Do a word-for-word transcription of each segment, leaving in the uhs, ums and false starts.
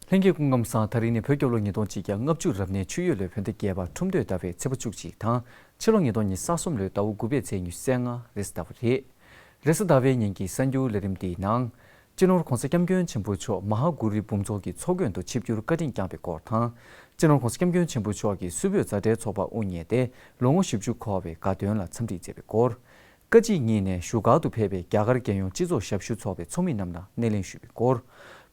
ལྷན་རྒྱས་སྐུ་ཁམས་བཟང་། ད་རིང་ནི་བོད་རྒྱལ་ལོ་ཉིས་སྟོང་ཆིག་བརྒྱ་ལྔ་བཅུ་རབ་གནས་ཆུ་ཡོས་ལོའི་བོད་ཟླ་བརྒྱད་པ་ཁྲུམས་སྟོད་ཟླ་བའི་ཚེས་པ་བཅུ་གཅིག་དང་། ཕྱི་ལོ་ཉིས་སྟོང་ཉི་ཤུ་རྩ་གསུམ་ལོའི་ཟླ་བ་དགུ་པའི་ཚེས་ཉི་ཤུ་རྩ་ལྔ་རེས་གཟའ་ཟླ་བ་རེད། རེས་གཟའ་ཟླ་བའི་ཉིན་གྱི་གསར་འགྱུར་ལས་རིམ་འདིའི་ནང་། སྤྱི་ནོར་༧གོང་ས་༧སྐྱབས་མགོན་ཆེན་པོ་མཆོག་མ་ཧཱ་གུ་རུའི་འབུམ་ཚོགས་ཀྱི་ཚོགས་མགོན་དུ་ཆིབས་བསྒྱུར་བཀའ་དྲིན་བསྐྱངས་པའི་སྐོར་དང་། སྤྱི་ནོར་༧གོང་ས་༧སྐྱབས་མགོན་ཆེན་པོ་མཆོག་གིས་སུད་བོད་མཛའ་འབྲེལ་ཚོགས་པ་དབུ་བརྙེས་ཏེ་ལོ་ངོ་བཞི་བཅུ་འཁོར་བའི་དགའ་སྟོན་ལ་འཚམས་འདྲི་མཛད་པའི་སྐོར། བཀའ་སྤྱི་གཉིས་ནས་བཞུགས་སྒར་དུ་ཕེབས་པའི་རྒྱ་གར་རྒྱལ་ཡོངས་སྤྱི་ཚོགས་ཞབས་ཞུ་ཚོགས་པའི་ཚོགས་མི་རྣམས་ལ་སྣེ་ལེན་ཞུས་པའི་སྐོར།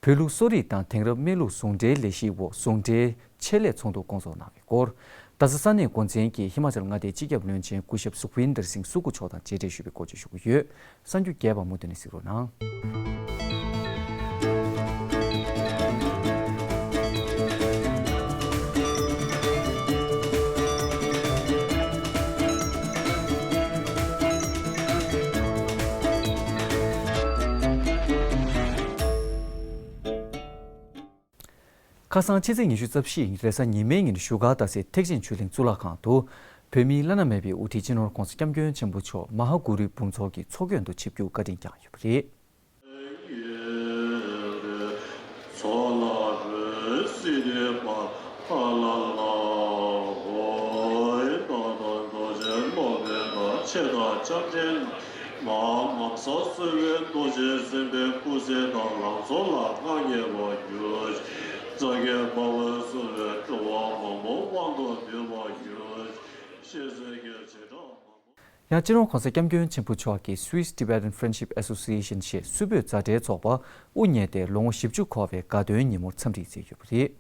བོད་ལུགས་གསོ་རིག་དང་དེང་རབས་སྨན་ལུགས་ཟུང་འབྲེལ་ལས་གཞིའི་འོག་ཟུང་འབྲེལ་ཆེད་ལས་ཚོགས་འདུ་སྐོང་ཚོགས་གནང་བའི་སྐོར། རྡ་ས་ས་གནས་འགོ་འཛིན་གྱིས་ཧི་མ་ཅལ་མངའ་སྡེའི་སྤྱི་ཁྱབ་བློན་ཆེན་སྐུ་ཞབས་སུ་ཁུ་ཝིན་དར་སིང་སུ་ཀུ་མཆོག་དང་མཇལ་འཕྲད་ཞུས་པའི་སྐོར་བཅས་ཞུ་གི་ཡོད། གསར་འགྱུར་རྒྱས་པ་མུ་མཐུད་ནས་གཟིགས་རོགས་གནང་། ཁ་སང་ཕྱི་ཚེས་ཉི་ཤུ་རྩ་བཞི་ཉིན་རེས་གཟའ་ཉི་མའི་ཉིན་བཞུགས་སྒར་རྡ་སའི་ཐེག་ཆེན་ཆོས་གླིང་གཙུག་ལག་ཁང་དུ། བོད་མིའི་བླ་ན་མེད་པའི་དབུ་ཁྲིད་སྤྱི་ནོར་༧གོང་ས་༧སྐྱབས་མགོན་ཆེན་པོ་མཆོག་མ་ཧཱ་གུ་རུའི་འབུམ་ཚོགས་ཀྱི་ཚོགས་མགོན་དུ་ཆིབས་བསྒྱུར་བཀའ་དྲིན་བསྐྱངས་ཡོད་པ་རེད། ལམ་སྲོལ་ལ་བཀའ་ཉན་པར་འགྱུར་ཅིག་རྩ་བརྒྱད་འབར་བའི་གསོལ་བས་སྤྲུལ་པ་མང་པོ་དབང་དུ་བསྡུས་པར་འགྱུར་ཅིག་ཞེས་གསོལ་གྱི་བྱེ་བྲག་མང་པོ། ཡང་སྤྱི་ནོར་༧གོང་ས་༧སྐྱབས་མགོན་ཆེན་པོ་མཆོག་གིས་Swiss Tibetan Friendship Association ཞེས་སུད་བོད་མཛའ་འབྲེལ་ཚོགས་པ་དབུ་བརྙེས་ཏེ་ལོ་ངོ་བཞི་བཅུ་འཁོར་བའི་དགའ་སྟོན་ཉིན་མོར་འཚམས་འདྲི་མཛད་ཡོད་པ་རེད།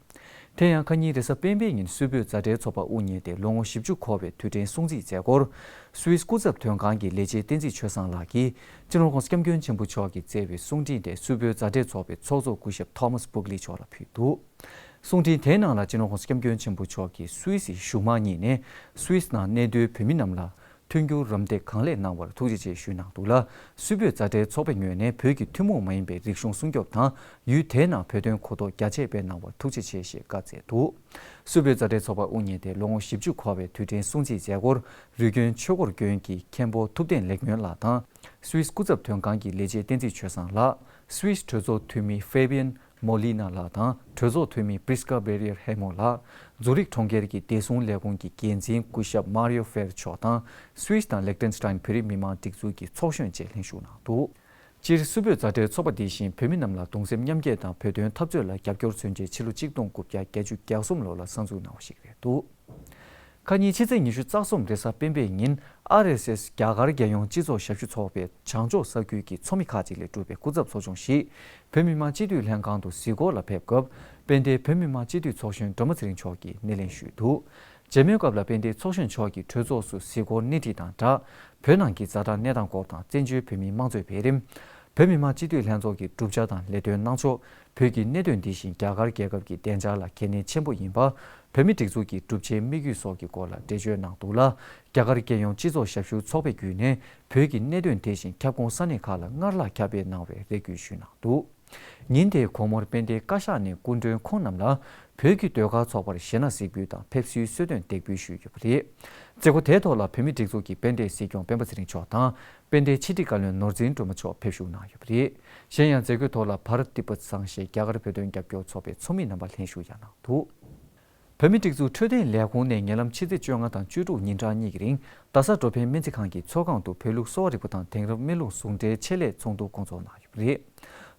དེ་ཡང་ཁ་ཉིན་རེས་གཟའ་སྤེན་པའི་ཉིན་སུད་བོད་མཛའ་འབྲེལ་ཚོགས་པ་དབུ་བརྙེས་ཏེ་ལོ་ངོ་བཞི་བཅུ་འཁོར་བའི་དུས་དྲན་སྲུང་བརྩིའི་མཛད་སྒོར། Swiss་སྐུ་ཚབ་དོན་ཁང་གི་ལས་བྱེད་བསྟན་འཛིན་ཆོས་བཟང་ལགས་ཀྱིས་སྤྱི་ནོར་༧གོང་ས་༧སྐྱབས་མགོན་ཆེན་པོ་མཆོག་གིས་བསྩལ་བའི་གསུང་འཕྲིན་དེ་སུད་བོད་མཛའ་འབྲེལ་ཚོགས་པའི་ཚོགས་གཙོ་སྐུ་ཞབས་Thomas Buchli་མཆོག་ལ་ཕུལ་འདུག། གསུང་འཕྲིན་དེའི་ནང་ལ་སྤྱི་ནོར་༧གོང་ས་༧སྐྱབས་མགོན་ཆེན་པོ་མཆོག་གིས་སུད་སི་གཞུང་མང་གཉིས་ནས་སུད་སི་ནང་གནས་སྡོད་བོད་མི་རྣམས་ལ་མཐུན་འགྱུར་རམ་འདེགས་གང་ལེགས་གནང་བར་ཐུགས་རྗེ་ཆེ་ཞུས་གནང་འདུག་ལ། སུད་བོད་མཛའ་འབྲེལ་ཚོགས་པའི་ངོས་ནས་བོད་ཀྱི་ཐུན་མོང་མ་ཡིན་པའི་རིག་གཞུང་སྲུང་སྐྱོབ་དང་ཡུལ་དེའི་ནང་བོད་དོན་གོ་རྟོགས་རྒྱ་ཆེ་སྤེལ་གནང་བར་ཐུགས་རྗེ་ཆེ་ཞེས་བཀའ་སྩལ་འདུག། སུད་བོད་མཛའ་འབྲེལ་ཚོགས་པ་དབུ་བརྙེས་ཏེ་ལོ་ངོ་བཞི་བཅུ་འཁོར་བའི་དུས་དྲན་སྲུང་བརྩིའི་མཛད་སྒོར་རུས་རྒྱུན་ཆོས་འཁོར་དགོན་གྱི་མཁན་པོ་ཐུབ་བསྟན་ལེགས་སྨོན་ལགས་དང་། སུད་སི་སྐུ་ཚབ་དོན་ཁང་གི་ལས་བྱེད་བསྟན་འཛིན་ཆོས་བཟང་ལགས། སུད་སི་གྲོས་ཚོགས་འཐུས་མི་Fabian Molina་ལགས་དང་གྲོས་ཚོགས་འཐུས་མི་Prisca Beria Hemo་ལགས། ཛུ་རིག་གྲོང་ཁྱེར་གྱི་བདེ་སྲུང་ལས་ཁུངས་ཀྱི་འགན་འཛིན་སྐུ་ཞབས་Mario Fer་མཆོག་དང་སུད་སི་དང་ལེག་ཏེན་སི་ཏན་བོད་རིགས་མི་མང་སྒྲིག་འཛུགས་ཀྱི་ཚོགས་གཞོན་བཅས་ལྷན་ཞུགས་གནང་འདུག། སྤྱིར་སུད་བོད་མཛའ་འབྲེལ་ཚོགས་པ་འདི་བཞིན་བོད་མི་རྣམས་ལ་གདུང་སེམས་མཉམ་སྐྱེད་དང་བོད་དོན་འཐབ་རྩོད་ལ་རྒྱབ་སྐྱོར་མཚོན་ཆེད་ཕྱི་ལོ་གཅིག་སྟོང་དགུ་བརྒྱ་བརྒྱད་ཅུ་གྱ་གསུམ་ལོ་ལ་གསར་འཛུགས་གནང་བ་ཞིག་རེད་འདུག། ཁ་ཉིན་ཕྱི་ཚེས་ཉི་ཤུ་རྩ་གསུམ་རེས་གཟའ་སྤེན་པའི་ཉིན་ཨར་ཨེས་ཨེས་རྒྱ་གར་རྒྱལ་ཡོངས་སྤྱི་ཚོགས་ཞབས་ཞུ་ཚོགས་པའི་བྱང་ཕྱོགས་ས་ཁུལ་གྱི་ཚོགས་མི་ཁག་ཅིག་ལས་གྲུབ་པའི་སྐུ་ཚབ་ཚོགས་ཆུང་ཞིག་བོད་མི་མང་སྤྱི་འཐུས་ལྷན་ཁང་དུ་གཟིགས་སྐོར་ལ་ཕེབས་སྐབས་དཔལ་ལྡན་བོད་མི་མང་སྤྱི་འཐུས་ཚོགས་གཞོན་སྒྲོལ་མ་ཚེ་རིང་མཆོག་གིས་སྣེ་ལེན་ཞུས་འདུག། མཇལ་མོལ་སྐབས་ལ་དཔལ་ལྡན་ཚོགས་གཞོན་མཆོག་གིས་གྲོས་ཚོགས་སུ་གཟིགས་སྐོར་སྣེ་ཁྲིད་དང་སྦྲགས། བོད་ནང་གི་ཛ་དྲག་གནས་སྟངས་སྐོར་དང་བཙན་བྱོལ་བོད་མིའི་དམངས་གཙོའི་འཕེལ་རིམ། བོད་མི་མང་སྤྱི་འཐུས་ལྷན་ཚོགས་ཀྱི་གྲུབ་ཆ་དང་ལས་དོན་གནང་ཕྱོགས། བོད་ཀྱི་གནད་དོན་འདི་བཞིན་རྒྱ་གར་རྒྱལ་ཁབ་ཀྱི་བདེ་འཇགས་ལ་གལ་གནད་ཆེན་པོ་ཡིན་པ། བོད་མི་སྒྲིག་འཛུགས་ཀྱི་གྲུབ་ཆའི་དམིགས་ཡུལ་སོགས་ཀྱི་སྐོར་ལ་འགྲེལ་བརྗོད་གནང་འདུག་ལ། རྒྱ་གར་རྒྱལ་ཡོངས་སྤྱི་ཚོགས་ཞབས་ཞུ་ཚོགས་པའི་བརྒྱུད་ནས་བོད་ཀྱི་གནད་དོན་དེ་བཞིན་ཁྱབ་ཁོངས་ས་གནས་ཁག་ལ་སྔར་ལྷག་ཁྱབ་སྤེལ་གནང་བའི་རེ་སྐུལ་ཞུས་གནང་འདུག། ཉིན་དེའི་དགོང་མོར་དཔལ་ལྡན་བཀའ་ཤག་ནས་སྐུ་མགྲོན་ཁོང་རྣམས་ལ་བོད་ཀྱི་ཟློས་གར་ཚོགས་པར་གཞས་སྣ་གཟིགས་འབུལ་དང་ཕེབས་བསུའི་གསོལ་སྟོན་འདེགས་འབུལ་ཞུས་ཡོད་པ་རེད། མཛད་སྒོ་དེའི་ཐོག་ལ་བོད་མིའི་སྒྲིག་འཛུགས་ཀྱི་དཔལ་ལྡན་སྲིད་སྐྱོང་སྤེན་པ་ཚེ་རིང་མཆོག་དང་དཔལ་ལྡན་ཕྱི་དྲིལ་བཀའ་བློན་ནོར་འཛིན་སྒྲོལ་མ་མཆོག་ཕེབས་བཞུགས་གནང་ཡོད་པ་རེད། གཞན་ཡང་མཛད་སྒོའི་ཐོག་ལ་བྷ་རཏ་ཏི་པད་སངས་ཞེས་རྒྱ་གར་བོད་དོན་རྒྱབ་སྐྱོར་ཚོགས་པའི་ཚོགས་མི་རྣམ་པ་ལྷན་ཞུགས་ཡང་གནང་འདུག། བོད་མིའི་སྒྲིག་འཛུགས་འཕྲོད་བསྟེན་ལས་ཁུངས་ནས་ཉེ་ལམ་ཕྱི་ཚེས་བཅོ་ལྔ་དང་བཅུ་དྲུག་ཉིན་གྲངས་གཉིས་ཀྱི་རིང་རྡ་ས་འགྲོ་ཕན་སྨན་རྩིས་ཁང་གི་ཚོགས་ཁང་དུ་བོད་ལུགས་གསོ་བ་རིག་པ་དང་དེང་རབས་སྨན་ལུགས་ཟུང་འབྲེལ་ཆེད་ལས་ཚོགས་འདུ་སྐོང་ཚོགས་གནང་ཡོད་པ་རེད།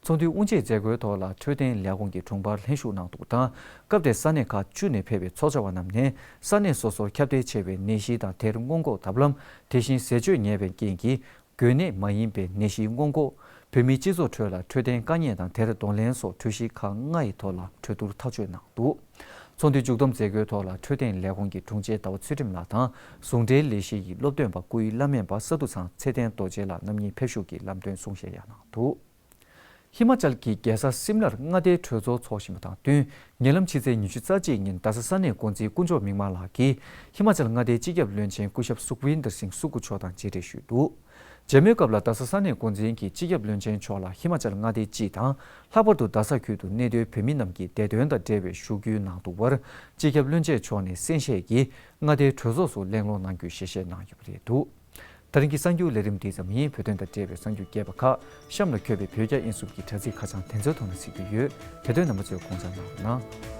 ཚོགས་འདུའི་དབུ་འབྱེད་མཛད་སྒོའི་ཐོག་ལ་འཕྲོད་བསྟེན་ལས་ཁུངས་ཀྱི་དྲུང་འཕར་ལྷན་ཞུགས་གནང་འདུག་པ་དང་། སྐབས་དེར་ས་གནས་ཁག་བཅུ་ནས་ཕེབས་པའི་ཚོགས་བཅར་བ་རྣམས་ནས་ས་གནས་སོ་སོར་ཁྱབ་གདལ་ཆེ་བའི་ནད་གཞི་དང་དེར་སྔོན་འགོག་ཐབས་ལམ། དེ་བཞིན་ཟས་སྤྱོད་ཉེས་པའི་རྐྱེན་གྱིས་འགོས་ནད་མ་ཡིན་པའི་ནད་གཞིའི་སྔོན་འགོག་བོད་མིའི་སྤྱི་ཚོགས་ཁྲོད་ལ་འཕྲོད་བསྟེན་དཀའ་ངལ་དང་དེར་གདོང་ལེན་སོགས་གྲོས་གཞི་ཁག་ལྔ་ཡི་ཐོག་ལ་གྲོས་བསྡུར་ཐག་གཅོད་གནང་འདུག། ཚོགས་འདུའི་མཇུག་བསྡོམས་མཛད་སྒོའི་ཐོག་ལ་འཕྲོད་བསྟེན་ལས་ཁུངས་ཀྱི་དྲུང་ཆེ་ཟླ་བ་ཚུལ་ཁྲིམས་ལགས་དང་ཟུང་འབྲེལ་ལས་གཞི་ཡི་སློབ་སྟོན་པ་སྐུའི་བླ་སྨན་པ་ས་འདུ་ཚང་ཚེ་བརྟན་རྡོ་རྗེ་ལགས་རྣམ་གཉིས་ཕེབས་བཞུགས་ཀྱིས་ལམ་སྟོན་གསུང་བཤད་ཡང་གནང་འདུག། ཧི་མ་ཅལ་གྱི་རྒྱལ་ས་སིམ་ལར་མངའ་སྡེའི་གྲོས་ཚོགས་འཚོགས་བཞིན་པ་དང་བསྟུན། ཉེ་ལམ་ཕྱི་ཚེས་ཉི་ཤུ་རྩ་གཅིག་ཉིན་རྡ་ས་ས་གནས་འགོ་འཛིན་དཀོན་མཆོག་མིག་དམར་ལགས་ཀྱིས་ཧི་མ་ཅལ་མངའ་སྡེའི་སྤྱི་ཁྱབ་བློན་ཆེན་སྐུ་ཞབས་སུ་ཁུ་ཝིན་དར་སིང་སུ་ཀུ་མཆོག་དང་མཇལ་འཕྲད་ཞུས་འདུག། མཇལ་མོལ་སྐབས་ལ་རྡ་ས་ས་གནས་འགོ་འཛིན་གྱིས་སྤྱི་ཁྱབ་བློན་ཆེན་མཆོག་ལ་ཧི་མ་ཅལ་མངའ་སྡེ་སྤྱི་དང་ལྷག་པར་དུ་རྡ་ས་ཁུལ་དུ་གནས་སྡོད་བོད་མི་རྣམས་ཀྱི་བདེ་དོན་དང་འབྲེལ་བའི་ཞུ་སྐུལ་གནང་འདུག་པར། སྤྱི་ཁྱབ་བློན་ཆེན་མཆོག་ནས་གསན་བཞེས་ཀྱིས་མངའ་སྡེའི་གྲོས་ཚོགས་སུ་གླེང་སློང་གནང་རྒྱུའི་ཞལ་བཞེས་གནང་ཡོད་པ་རེད་འདུག། ད་རིང་གི་གསར་འགྱུར་ལས་རིམ་འདི་ཙམ་ཡིན། བོད་དོན་དང་འབྲེལ་བའི་གསར་འགྱུར་རྒྱས་པ་ཁག་གཤམ་ལ་འཁོད་པའི་བོད་རྒྱ་དབྱིན་གསུམ་གྱི་དྲ་ཚིགས་ཁ་བྱང་དེ་ཚོའི་ཐོག་ནས་གཟིགས་རྒྱུ་ཡོད། དེ་དོན་རྣམ་པ་ཚོས་དགོངས་འཇགས་གནང་རོགས་གནང་།